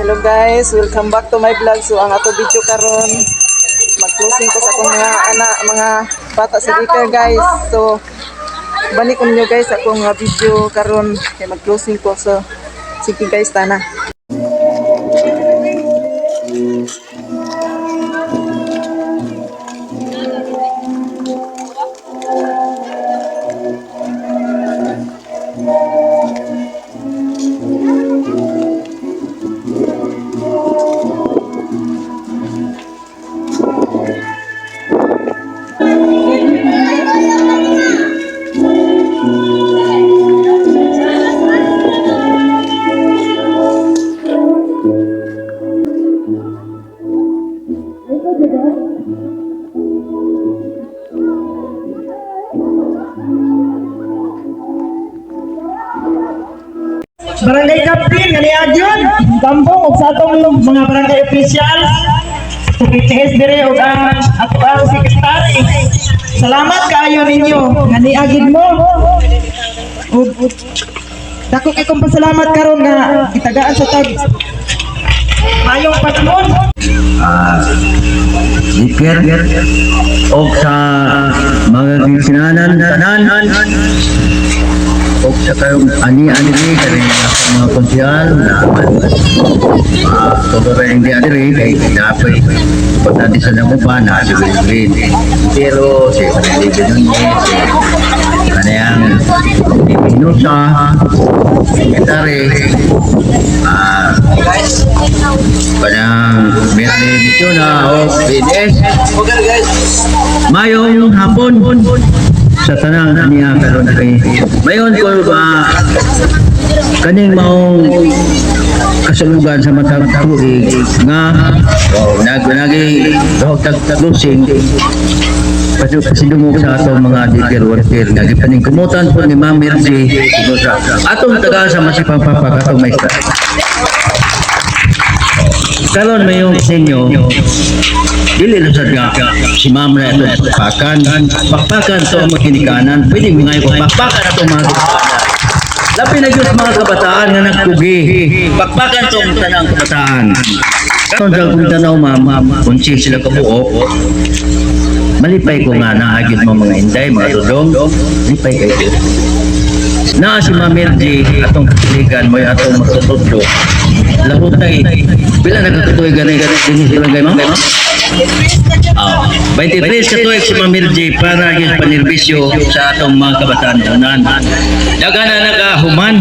Hello guys, welcome back to my vlog. So ang ato video karon, mag-closing ko sa akong mga anak, mga bata sa daycare, guys. So balik ko ninyo guys akong video karon kay mag-closing ko. So sige guys, tana. Barangay Captain nga niagyon, Gambong ug sa atong mga barangay officials, PTS dire ug ang ato ang secretary. Salamat kaayo ninyo nga niagid mo. Ug dako kay kong pasalamat karon nga gitagaan sa tag mayong panahon. Speaker o sa mga gisinanan tanan o sa kayong ani-ani diri kani akong mga konsyal na todo rin hindi adiri kay dapat importante sa nang pa na si Green pero si David Nunez, si kanayang Pinusa Secretary, kanang Merle Michona o BDS. Mayong hapon sa tanang niya karon kay mayon ko ba kaning maong kasulugan sa matag tuig nga oh, nag nagi tag closing pasok pasidungog sa atong mga daycare worker nga gipaning kumutan po ni Ma'am Mercy sa atong taga sa Masipang Papak, atong maestra. Karon mayong sa inyo, dili na sad nga si ma'am na ito pakpakan. Pakpakan to ang makinikanan. Pwede mo ngayon ko pakpakan ato mga kinikanan. Labi na gyud mga kabataan nga nagkugi. Pakpakan to ang tanang kabataan. Karon sa kung tanaw, ma'am, kunsi sila kabuo. Malipay ko nga naagid mo mga inday, mga dudong. Malipay kayo. Naa si Ma'am Mergy, atong katuligan mo atong magtutudlo. Lahutay. Pila na katuig gani dinhi sa barangay, ma'am? Oh, 23 ka tuig si Ma'am Mergy para gyud panerbisyo sa atong mga kabataan tanan. Daghan na nakahuman.